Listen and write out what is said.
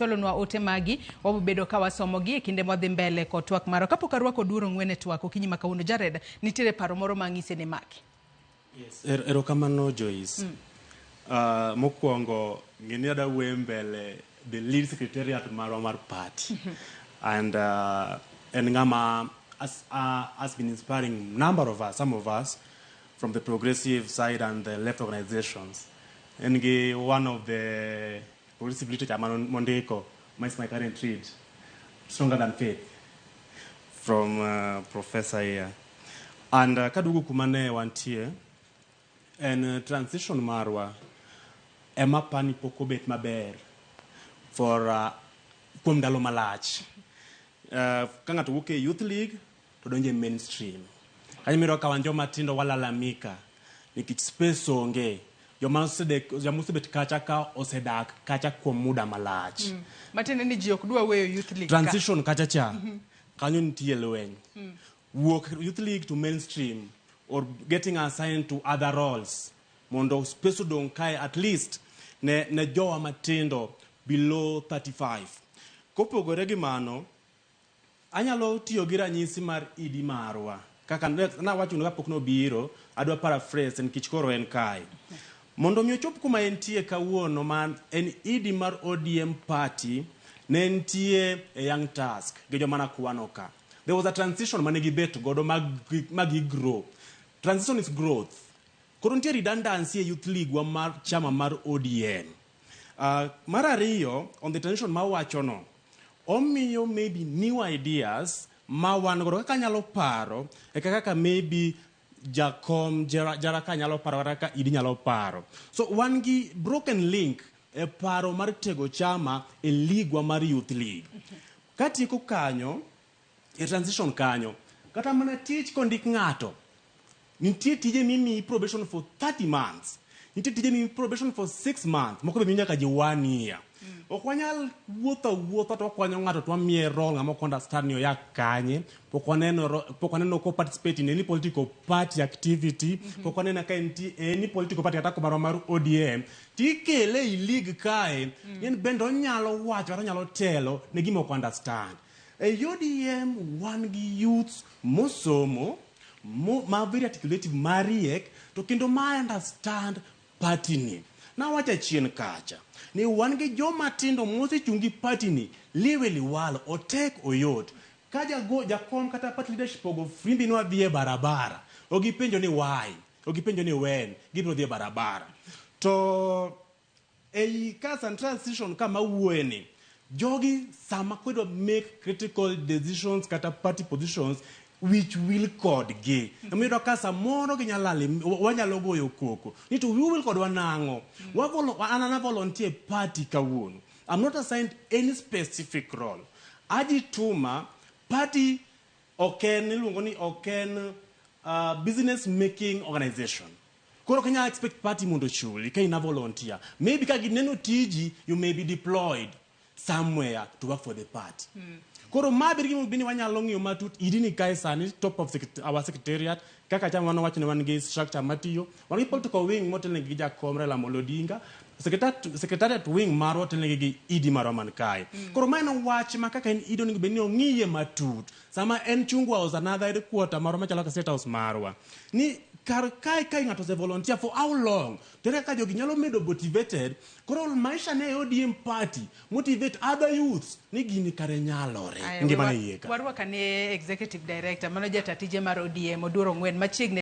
Chwalonwa ote magi, wabobedo ka wasomogi e kinde mwadhi mbele kod twak marwa. Kapok arwako Oduor Ong'wen e twak okinyi ma kawuono, Jared, nitiere paro moro ma ang'ise ni maki. Yes. Erokamano Joyce. Mokwongo ng'eni adwa wuoyo mbele the lead secretariat marwa mar party. And en ng'ama has been inspiring number of us, some of us from the progressive side and the left organizations. En gi one of the progressive literature mondiko, ma is my current read, Stronger Than Faith, from Professor here. And kaduogo kuma ne wantie, en transition marwa ema pani pok obet maber for kuom ndalo malach. Ka ng'ato wuok e youth league to donjo e mainstream. Kanyo miyudo ka wan joma tindo walalamika nikech space onge. Joma osebet kacha ka osedak kacha kuom muda malach. Matiende ni ji ok dwa weyo youth league ka. Transition kacha cha, kanyo nitie lweny. Wuok youth league to mainstream or getting assigned to other roles mondo space odong' kae at least ne jowa matindo below 35. Kopogore gi mano, anyalo tiyo gi ranyisi mar ED marwa. Kaka nawacho kapok nobiro, adwa paraphrase nikech koro en kae. Mondo mi ochop kuma entie kawuono ma en ED mar ODM party, ne entie e Young Task gi joma nakwano ka. There was a transition mane gibet godo ma gi grow. Transition is growth. Koro nitie redundancy e youth league wa mar chama mar ODM. Mar ariyo, on the transition mawacho no, omiyo maybe new ideas ma wan godo kaka anyalo paro e kaka maybe jakom jara ka nyalo paro kata kaka idi nyalo paro. So wan gi broken link e paro mar tego chama e ligwa mar youth league. Katieko kanyo, e transition kanyo, kata mana tich kondik ng'ato, nitie tije mimiyi probation for 30 months. Nitie tije mimiyi probation for 6 months, moko be miyo nyaka ji 1 year. Ok wanyal wuotho awuotha to wakwanyo ng'ato to wamiye role ng'ama ok understand ni oya kanye, pok waneno ko participate in any political party activity, pok waneno ka entie any political party kata marwa mar ODM, tikele ei league kae, en bende onyalo wacho kata onyalo telo ne gima ok understand. E ODM wan gi youths mosomo, ma very articulative mariek, to kendo ma understand party ni. Nawacho achien kacha ni wan gi joma tindo mosechung' gi party ni liwe liwalo, otek oyot. Ka jago, jakom kata party leadership ogo frimbi ni wadhi e barabara, ok gipenjo ni why, ok gipenjo ni when, gibiro dhi e barabara. To ei ka transition kama wuoye ni, jogi sama kwedo make critical decisions kata party positions wich wil kodgi. Emiyudo ka samoro ginyalo lal, wanyalo goyo koko ni to wiu wil kodwa nang'o? An ana volunteer party kawuono. I'm not assigned any specific role. Ajituma party ok en iluongo ni ok en business making organization. Koro ok inyal expect party mondo ochuli ka in a volunteer. Maybe ka gineno tiji, you may be deployed somewhere to work for the party. Koro ma ber gima ni wanyalo ng'iyo matut idini kae sani top of our secretariat kaka chama wan wacho ni wan gi structure matiyo wan gi political wing motelnegi gi jakom Raila Amolo Odinga secretariat wing marwa otelnegi gi ED marwa man kae. Koro ma en wach ma kaka en ED onego bed ni ong'iye matut sama en Chungwa House another headquarter marwa machalo kaka State House marwa ni kar kae kae ng'ato ose volunteer for how long to ere kaka jogi nyalo medo motivated koro maisha ne ODM party motivate other youths ni gini kare nyalore Aya, ngima ne iye ka warwak ane executive director mano jata tije mar ODM Oduor Ong'wen machiegni.